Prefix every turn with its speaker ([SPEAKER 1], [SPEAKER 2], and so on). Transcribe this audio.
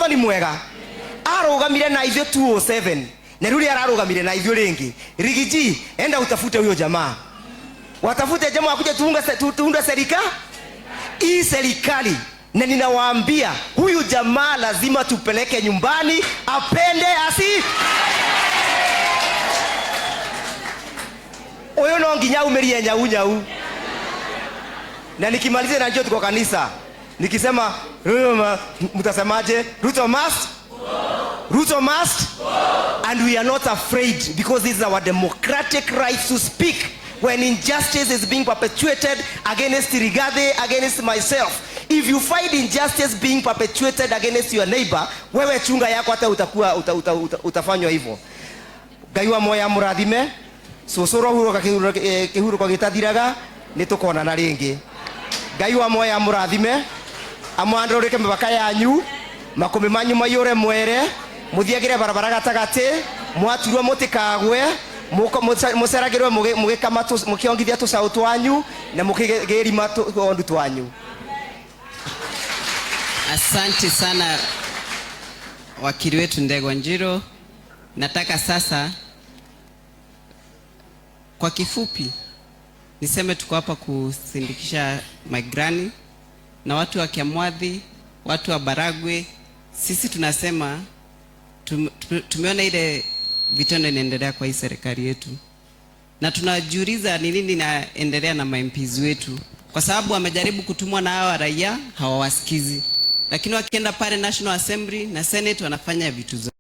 [SPEAKER 1] Kamotho ni mwega, arũgamire na ithuĩ 207 na rĩu ararũgamire na ithuĩ rĩngĩ. Riggy G, enda utafute huyo jamaa, watafute jamaa wakuja tuunde serikali hii serikali, na ninawaambia huyu jamaa lazima tupeleke nyumbani, apende asi uyu no nginya aumirie nyau nyau. Na nikimaliza, najua tuko kanisa, nikisema mtasemaje? Ruto must go. Ruto must go. And we are not afraid because this is our democratic right to speak when injustice is being perpetuated against Rigathi, against myself. If you find injustice being perpetuated against your neighbor, wewe chunga yako, hata utakuwa utafanywa hivyo. Ngai wa moya murathime cucuro huruka kihuruko gitathiraga nitukonana ringi. Ngai wa moya murathime amwandũrĩke mĩbaka yanyu, makũmbĩ manyu maiyũre mwere, mũthiagĩre barabara gatagatĩ, mwaturwo mũtikagwe, mũceragĩrwe mũgĩkama mũkĩongithia tũcaũ twanyu na mũkĩgĩrima tũgondu twanyu.
[SPEAKER 2] Asante sana, wakili wetu Ndegwa Njiru. Nataka sasa kwa kifupi niseme tuko hapa kusindikisha my granny na watu wa Kiamwathi, watu wa Baragwi. Sisi tunasema tumeona ile vitendo inaendelea kwa hii serikali yetu, na tunajiuliza ni nini inaendelea na ma-MPs wetu, kwa sababu wamejaribu kutumwa na hawa raia hawawasikizi, lakini wakienda pale National Assembly na Senate wanafanya vitu zao.